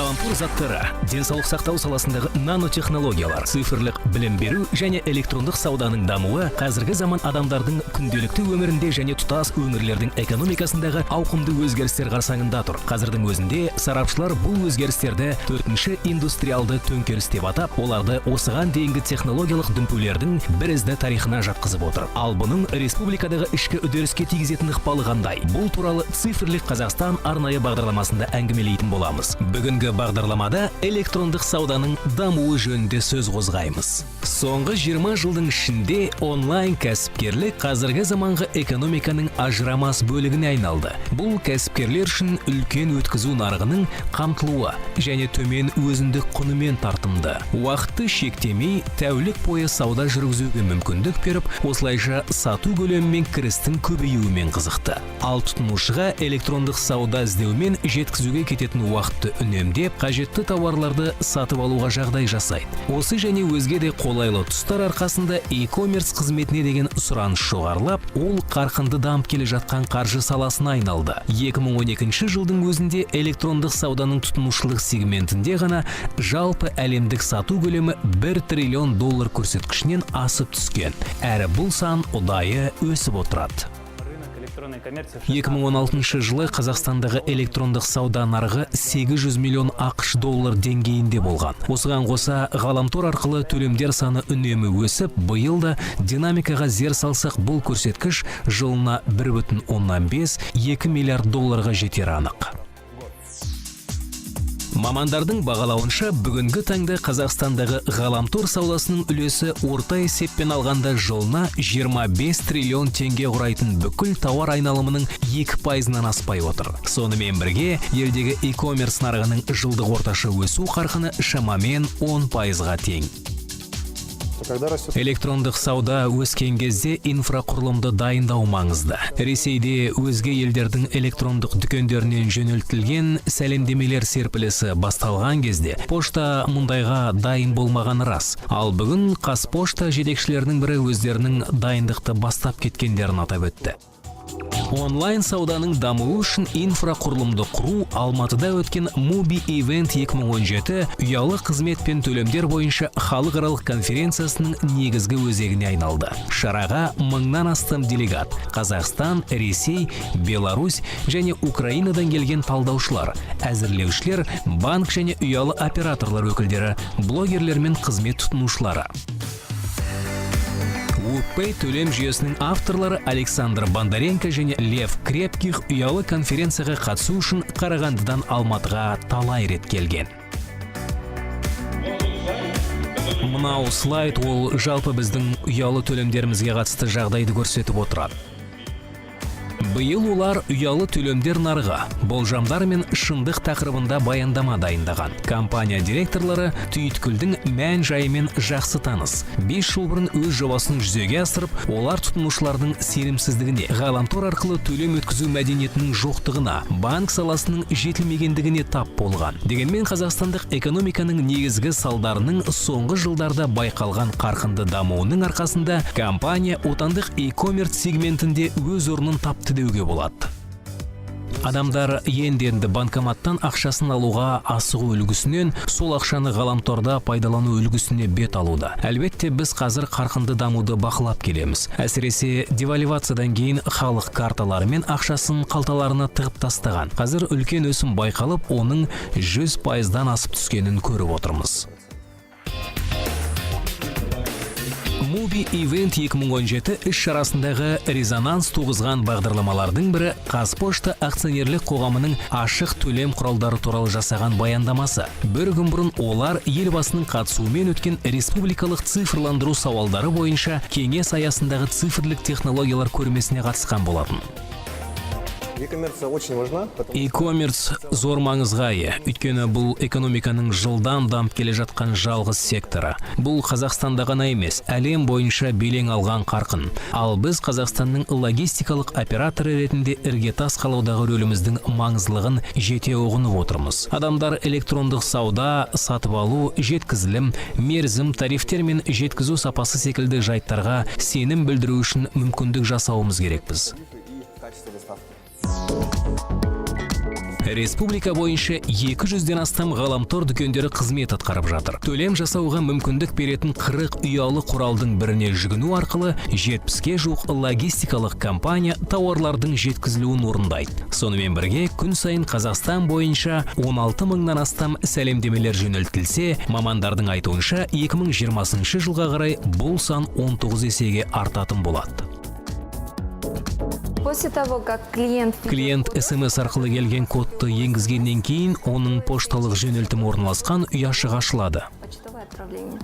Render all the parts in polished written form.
Ғаламтор заттары, денсаулық сақтау саласындағы нанотехнологиялар, цифрлық білім беру және электрондық сауданың дамуы қазіргі заман адамдардың күнделікті өмірінде және тұтас өңірлердің экономикасындағы ауқымды өзгерістер қарсаңында тұр. Қазірдің өзінде сарапшылар бұл өзгерістерді төртінші индустриалды төңкеріс деп атап, оларды осыған дейінгі технологиялық дүмпулердің бірізді тарихына жатқызып отыр. Ал бұның республикадағы ішкі үдеріске тигізетін ықпалы қандай? Бұл туралы «Цифрлік Қазақстан» арнайы бағдарламасында әңгімелейтін боламыз. Бүгінгі бағдарламада электрондық сауданың дамуы жөнінде сөз қозғаймыз. Соңғы 20 жылдың ішінде онлайн кәсіпкерлік қазіргі заманғы экономиканың ажырамас бөлігіне айналды. Бұл кәсіпкерлер үшін үлкен өткізу нарығының қамтылуы және төмен өзіндік құнымен тартымды. Уақытты шектемей, тәулік бойы сауда жүргізуге мүмкіндік беріп, осылайша сату көлемі мен кірістің көбеюімен қызықты. Ал тұтынушыға электрондық сауда іздеумен жеткізуге кететін уақытты үнемдеп, қажетті тауарларды сатып алуға жағдай жасайды. Осы және өзге де қолайлы тұстар арқасында e-commerce қызметіне деген сұраныс жоғарылап, ол қарқынды дамып келе жатқан қаржы саласына айналды. 2012 жылдың өзінде электрондық сауданың тұтынушылық сегментінде ғана жалпы әлемдік сату көлемі 1 триллион доллар көрсеткішінен асып түскен. Әрі бұл сан ұдайы өсіп отырады. Рынок электронной коммерции в 2016 жылы Қазақстандағы электрондық сауда нарығы 800 миллион АҚШ доллар деңгейінде болған. Осыған қоса ғаламтор арқылы төлемдер саны үнемі өсіп, биыл да динамикаға зер салсақ, бұл көрсеткіш жылына 1,5-2 миллиард долларға жетері анық. Мамандардың бағалауынша, бүгінгі таңда Қазақстандағы ғаламтор саудасының үлесі орта есеппен алғанда жылына 25 триллион теңге құрайтын бүкіл тауар айналымының 2 пайызынан аспай отыр. Сонымен бірге елдегі e-commerce нарығының жылдық орташа өсу қарқыны шамамен 10 пайызға тең. Когда растет Электрондық сауда өскен кезде инфрақұрылымды дайындау маңызды. Ресейде өзге елдердің электрондық дүкендерінен жөнелтілген сәлемдемелер серпілісі басталған кезде пошта мұндайға дайын болмағаны рас. Ал бүгін Қазпошта жетекшілерінің бірі өздерінің дайындықты бастап кеткендерін атап өтті. Онлайн сауданың дамуы үшін инфрақұрылымды құру Алматыда өткен Mobivent 2017 ұялы қызмет пен төлемдер бойынша халықаралық конференциясының негізгі өзегіне айналды. Шараға мыңнан астам делегат Қазақстан, Ресей, Беларусь және Украинадан келген талдаушылар, әзірлеушілер, банк және ұялы операторлар өкілдері, блогерлер мен қызмет тұтынушылары. Wupay төлем жүйесінің авторлары Александр Бондаренко және Лев Крепких ұялы конференцияға қатысу үшін Қарағандыдан Алматыға талай рет келген. Мынау слайд, ол жалпы біздің ұялы төлемдерімізге қатысты жағдайды көрсетіп отырады. Биыл олар ұялы төлемдер нарығы, болжамдар мен шындық тақырыбында баяндама дайындаған. Компания директорлары түйткілдің мән жайымен жақсы таныс. 5 жыл бұрын өз жобасын жүзеге асырып, олар тұтынушылардың сенімсіздігіне, ғаламтор арқылы төлем өткізу мәдениетінің жоқтығына, банк саласының жетілмегендігіне тап болған. Дегенмен қазақстандық экономиканың негізгі салдарының соңғы жылдарда байқалған қарқынды дамуының арқасында компания отандық e-commerce сегментінде өз орнын тапты деуге болады. Адамдар енді-енді банкоматтан ақшасын алуға асығу үлгісінен сол ақшаны ғаламторда пайдалану үлгісіне бет алуда. Әлбетте, біз қазір қарқынды дамуды бақылап келеміз. Әсіресе девальвациядан кейін халық карталары мен ақшасын қалталарына тығып тастаған. Қазір үлкен өсім байқалып, оның 100 пайыздан асып түскенін көріп отырмыз. Mobivent 2017 іс-шарасындағы резонанс туғызған бағдарламалардың бірі Қазпошта акционерлік қоғамының ашық төлем құралдары туралы жасаған баяндамасы. Бір күн бұрын олар Елбасының қатысуымен өткен республикалық цифрландыру сауалдары бойынша кеңес аясындағы цифрлік технологиялар көрмесіне қатысқан болатын. E-коммерция очень важна, потому E-commerce зор маңызға ие, өйткені бұл экономиканың жылдам дамып келе жатқан жалғыз секторы. Бұл Қазақстанда ғана емес, әлем бойынша белең алған қарқын. Ал біз Қазақстанның логистикалық операторы ретінде іргетас қалаудағы рөліміздің маңыздылығын жете ұғынып отырмыз. Адамдар электрондық сауда, сатып алу, жеткізілім, мерзім, тарифтер мен жеткізу сапасы секілді жайттарға сенім білдіру үшін мүмкіндік жасауымыз керекпіз. И качество доставки. Республика бойынша 200-ден астам ғаламтор дүкендері қызмет атқарып жатыр. Төлем жасауға мүмкіндік беретін 40 ұялы құралдың біріне жүгіну арқылы 70-ке жуық логистикалық компания тауарлардың жеткізілуін орындайды. Сонымен бірге күн сайын Қазақстан бойынша 16 мыңнан астам сәлемдемелер жөнелтілсе, мамандардың айтуынша, 2020 жылға қарай бұл сан 19 есеге артатын болады. После того, как клиент Клиент СМС арқылы келген кодты енгізгеннен кейін, оның пошталық жөнелтім орналасқан ұяшығы ашылады. Почтовое отправление.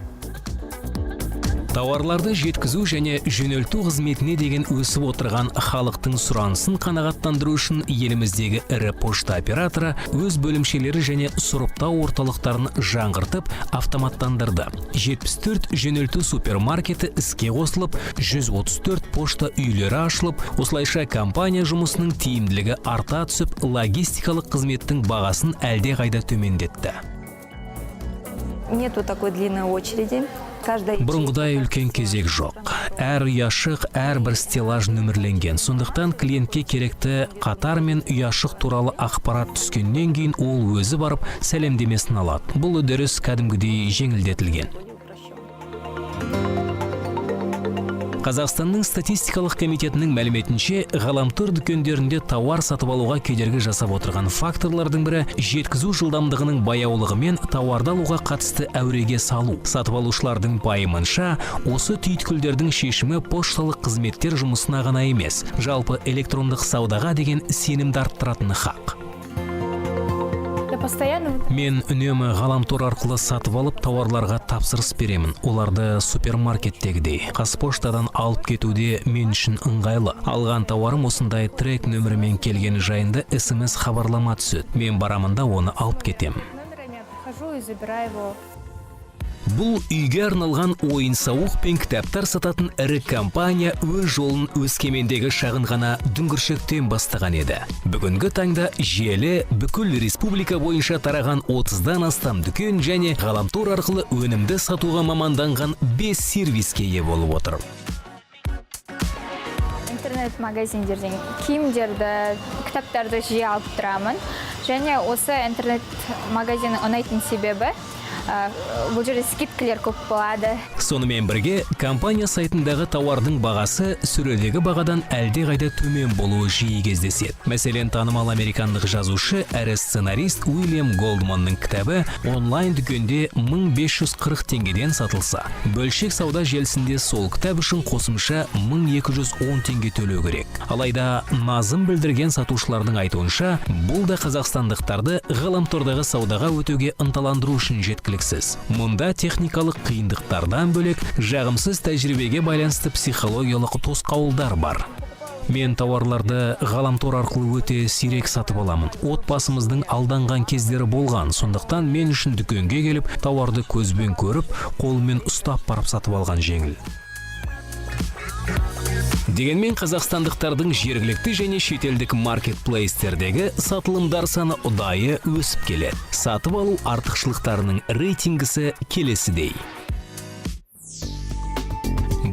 Тауарларды жеткізу және жөнелту қызметіне деген өсіп отырған халықтың сұранысын қанағаттандыру үшін еліміздегі ірі пошта операторы өз бөлімшелері және сұрыптау орталықтарын жаңғыртып, автоматтандырды. 74 жөнелту супермаркеті іске қосылып, 134 пошта үйлері ашылып, осылайша компания жұмысының тиімділігі арта түсіп, логистикалық қызметтің бағасын әлдеқайда төмендетті. Нету такой длинной очереди. Каждая Бұрынғыдай үлкен кезек жоқ. Әр ұяшық, әрбір стеллаж нөмірленген. Сондықтан клиентке керекті қатар мен ұяшық туралы ақпарат түскеннен кейін ол өзі барып сәлемдемесін алады. Бұл үдеріс кәдімгідей жеңілдетілген. Упрощен. Қазақстанның статистикалық комитетінің мәліметінше, ғаламтор дүкендерінде тауар сатып алуға кедергі жасап отырған факторлардың бірі – жеткізу жылдамдығының баяулығы мен тауарды алуға қатысты әуреге салу. Сатып алушылардың пайымынша, осы түйткілдердің шешімі пошталық қызметтер жұмысына ғана емес, жалпы электрондық саудаға деген сенімді арттыратыны хақ. Я постоянно Мен үнемі ғаламтор арқылы сатып алып, тауарларға тапсырыс беремін. Оларды супермаркеттегідей Қазпоштадан алып кетуде мен үшін ыңғайлы. Алған тауарым осындай трек нөмірімен келген жайында СМС хабарлама түседі. Мен барамын да, оны алып кетемін. Номерами я прихожу и забираю его. Бұл үйге арналған ойын сауық пен кітаптар сататын ірі компания өз жолын Өскемендегі шағын ғана дүңгіршектен бастаған еді. Бүгінгі таңда желі бүкіл республика бойынша тараған 30-дан астам дүкен және ғаламтор арқылы өнімді сатуға маманданған 5 сервиске ие болып отыр. Интернет-магазиндерден киімдерді, кітаптарды жиі алып тұрамын. Және осы интернет-магазиннің ұнайтын себебі бұл жерде скидкалер көп болады. Сонымен бірге компания сайтындағы тауардың бағасы сөредегі бағадан әлдеқайда төмен болуы жиі кездеседі. Мәселен, танымал американдық жазушы әрі сценарист Уильям Голдманның кітабы онлайн дүкенде 1540 теңгеден сатылса, бөлшек сауда желісінде сол кітап үшін қосымша 1210 теңге төлеу керек. Алайда назым білдірген сатушылардың айтуынша, бұл да қазақстандықтарды ғаламтордағы саудаға өтуге ынталандыру үшін жеткіліксіз. Мұнда техникалық қиындықтардан бөлек, жағымсыз тәжірибеге байланысты психологиялық тосқауылдар бар. Мен тауарларды ғаламтор арқылы өте сирек сатып аламын. Отбасымыздың алданған кездері болған, сондықтан мен үшін дүкенге келіп, тауарды көзбен көріп, қолмен ұстап барып сатып алған жеңіл. Дегенмен қазақстандықтардың жергілікті және шетелдік маркетплейстердегі сатылымдар саны ұдайы өсіп келеді. Сатып алу артықшылықтарының рейтингісі келесідей.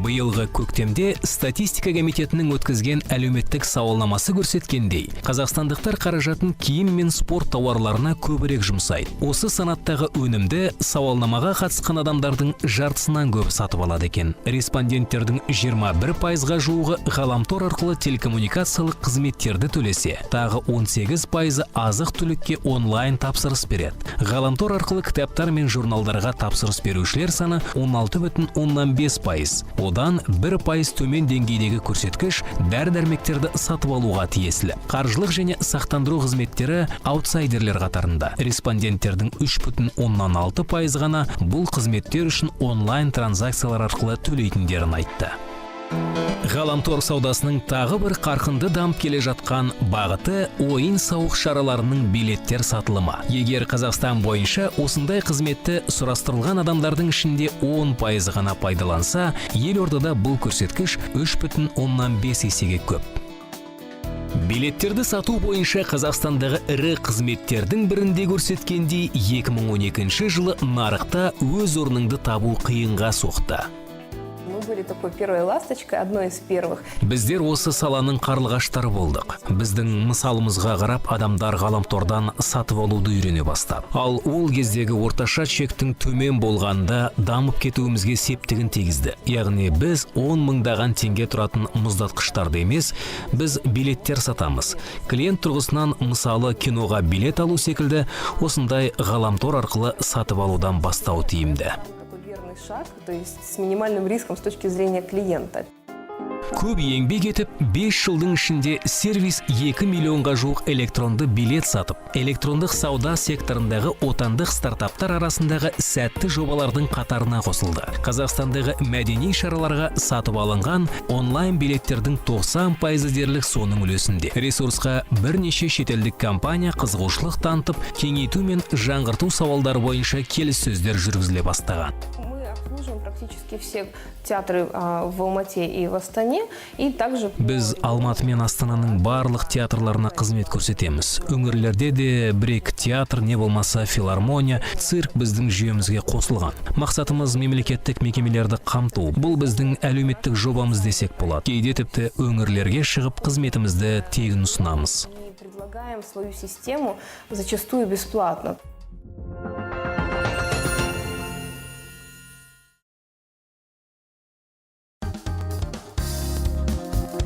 Биылғы көктемде статистика комитетінің өткізген әлеуметтік сауалнамасы көрсеткендей, қазақстандықтар қаражатын киім мен спорт тауарларына көбірек жұмсайды. Осы санаттағы өнімді сауалнамаға қатысқан адамдардың жартысынан көбі сатып алады екен. Респонденттердің 21%-ға жуығы ғаламтор арқылы телекоммуникациялық қызметтерді төлесе, тағы 18 пайызы азық түлікке онлайн тапсырыс береді. Ғаламтор арқылы кітаптар мен журналдарға тапсырыс берушілер саны 16,5%. Одан 1% төмен деңгейдегі көрсеткіш дәрі-дәрмектерді сатып алуға тиесілі. Қаржылық және сақтандыру қызметтері аутсайдерлер қатарында. Респонденттердің 3,6% ғана бұл қызметтер үшін онлайн транзакциялар арқылы төлейтіндерін айтты. Ғаламтор саудасының тағы бір қарқынды дамып келе жатқан бағыты – ойын сауық шараларының билеттер сатылымы. Егер Қазақстан бойынша осындай қызметті сұрастырылған адамдардың ішінде 10% ғана пайдаланса, елордада бұл көрсеткіш 3,5 есеге көп. Билеттерді сату бойынша Қазақстандағы ірі қызметтердің бірінде көрсеткендей, 2012 жылы нарықта өз орныңды табу қиынға соқты. Ну, Были такой первой ласточкой, одной из первых. Біздер осы саланың қарлығаштары болдық. Біздің мысалымызға қарап, адамдар ғаламтордан сатып алуды үйрене бастады. Ал ол кездегі орташа чектің төмен болғанында дамып кетуімізге септігін тигізді. Яғни біз 10 мыңдаған теңге тұратын мұздатқыштарды емес, біз билеттер сатамыз. Клиент тұрғысынан, мысалы, киноға билет алу секілді осындай ғаламтор арқылы сатып алудан бастау тиімді. Такой верный шаг, то есть с минимальным риском с точки зрения клиента. Көп еңбек етіп, 5 жылдың ішінде сервис 2 миллионға жуық электронды билет сатып, электрондық сауда секторындағы отандық стартаптар арасындағы сәтті жобалардың қатарына қосылды. Қазақстандағы мәдени шараларға сатып алынған онлайн билеттердің 90%-ы дерлік соның үлесінде. Ресурсқа бірнеше шетелдік компания қызығушылық танытып, кеңейту мен жаңғырту сауалдары бойынша келіссөздер жүргізіле бастаған. Мы обслуживаем практически все театры в Алмате и в Астане, и также Біз Алматы мен Астананың барлық театрларына қызмет көрсетеміз. Өңірлерде де бір екі театр, не болмаса филармония, цирк біздің жүйемізге қосылған. Мақсатымыз — мемлекеттік мекемелерді қамту. Бұл біздің әлеуметтік жобамыз десек болады. Кейде тіпті өңірлерге шығып, қызметімізді тегін ұсынамыз. И предлагаем свою систему зачастую бесплатно.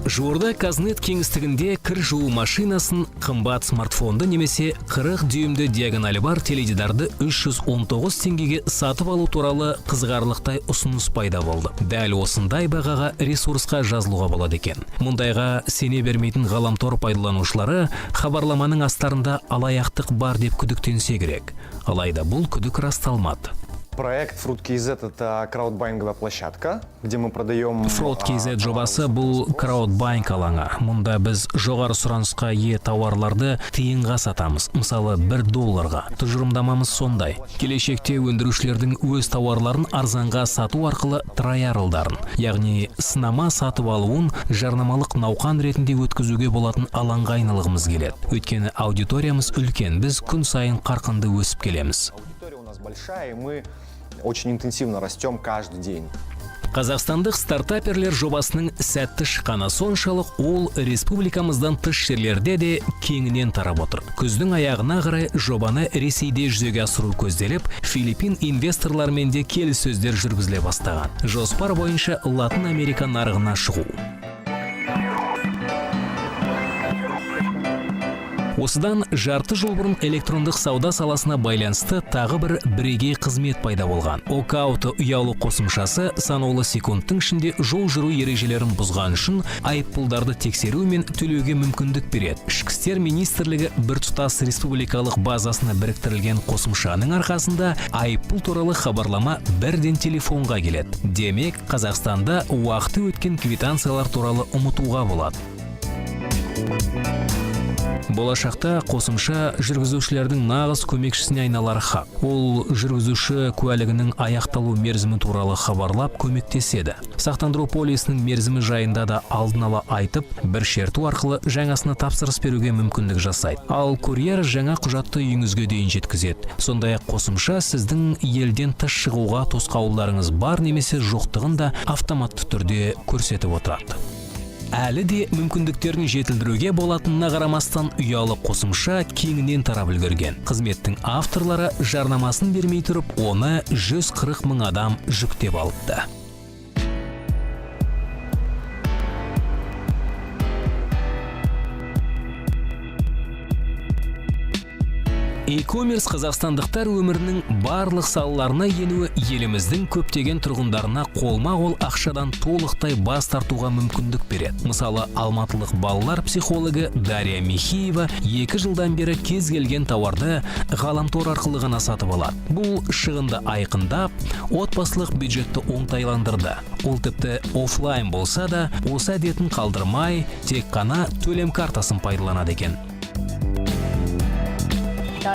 Жуырда Казнет кеңістігінде кір жуу машинасын, қымбат смартфонды немесе 40 дюймді диагоналі бар теледидарды 319 теңгеге сатып алу туралы қызығарлықтай ұсыныс пайда болды. Дәл осындай бағаға ресурсқа жазылуға болады екен. Мұндайға сене бермейтін ғаламтор пайдаланушылары хабарламаның астарында алаяқтық бар деп күдіктенсе керек. Алайда бұл күдік расталмады. Проект Fruit KZ – это краудбайинговая площадка, где мы продаем Fruit KZ жобасы — бұл краудбайинг алаңы. Мұнда біз жоғары сұранысқа ие тауарларды тиынға сатамыз. Мысалы, 1 долларға. Тұжырымдамамыз сондай. Келешекте өндірушілердің өз тауарларын арзанға сату арқылы трайалдарын, яғни сынама сатып алуын жарнамалық науқан ретінде өткізуге болатын алаңға айналғымыз келеді. Өйткені аудиториямыз үлкен, біз күн сайын қарқынды өсіп келеміз. Аудитория у нас большая, и мы очень интенсивно растем каждый день. Қазақстандық стартаперлер жобасының сәтті шыққаны соншалық, ол республикамыздан тыс жерлерде де кеңінен тарап отыр. Күздің аяғына қарай жобаны Ресейде жүзеге асыру көзделіп, Филиппин инвесторларымен де келіссөздер жүргізіле бастаған. Жоспар бойынша Латын Америка нарығына шығу. Осыдан жарты жыл бұрын электрондық сауда саласына байланысты тағы бір бірегей қызмет пайда болған. Окауто ұялы қосымшасы санаулы секундтың ішінде жол жүру ережелерін бұзған үшін айыппұлдарды тексеру мен төлеуге мүмкіндік береді. Ішкі істер министрлігі біртұтас республикалық базасына біріктірілген қосымшаның арқасында айыппұл туралы хабарлама бірден телефонға келеді. Демек, Қазақстанда уақыты өткен квитанциялар туралы ұмытуға болады. Болашақта қосымша жүргізушілердің нағыз көмекшісіне айналары хақ. Ол жүргізуші куәлігінің аяқталу мерзімі туралы хабарлап, көмектеседі. Сақтандыру полисінің мерзімі жайында да алдын ала айтып, бір шерту арқылы жаңасына тапсырыс беруге мүмкіндік жасайды. Ал курьер жаңа құжатты үйіңізге дейін жеткізеді. Сондай ақ қосымша сіздің елден тыс шығуға тосқауылдарыңыз бар немесе жоқтығын да автоматты түрде көрсетіп отырады. Әлі де мүмкіндіктерін жетілдіруге болатынына қарамастан, ұялы қосымша кеңінен тарап үлгерген. Қызметтің авторлары жарнамасын бермей тұрып, оны 140 мың адам жүктеп алыпты. E-commerce қазақстандықтар өмірінің барлық салаларына енуі еліміздің көптеген тұрғындарына қолма-қол ақшадан толықтай бас тартуға мүмкіндік береді. Мысалы, алматылық балалар психологы Дарья Михеева 2 жылдан бері кез келген тауарды ғаламтор арқылы ғана сатып алады. Бұл шығынды айқындап, отбасылық бюджетті оңтайландырды. Ол тіпті офлайн болса да, осы әдетін қалдырмай, тек қана төлем картасын пайдаланады екен.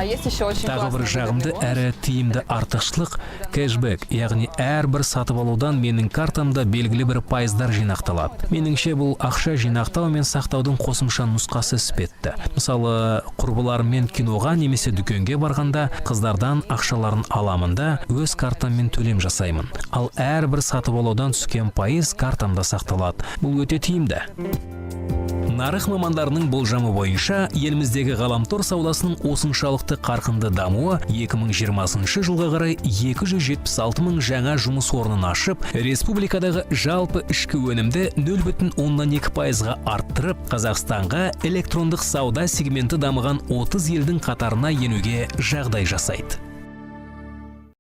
Есть еще очень Тағы бір классный жағымды выгодный бонус. Әрі тиімді артықшылық – кэшбэк, яғни әрбір сатып алудан менің картамда белгілі бір пайыздар жинақталады. Меніңше, бұл ақша жинақтау мен сақтаудың қосымша нұсқасы іспетті. Мысалы, құрбыларыммен киноға немесе дүкенге барғанда қыздардан ақшаларын аламын да, өз картаммен төлем жасаймын. Ал әрбір сатып алудан түскен пайыз картамда сақталады. Бұл өте тиімді. Нарық мамандарының болжамы бойынша, еліміздегі ғаламтор саудасының осыншалықты қарқынды дамуы 2020 жылға қарай 276 мың жаңа жұмыс орнын ашып, республикадағы жалпы ішкі өнімді 0,2%-ға арттырып, Қазақстанға электрондық сауда сегменті дамыған 30 елдің қатарына енуге жағдай жасайды.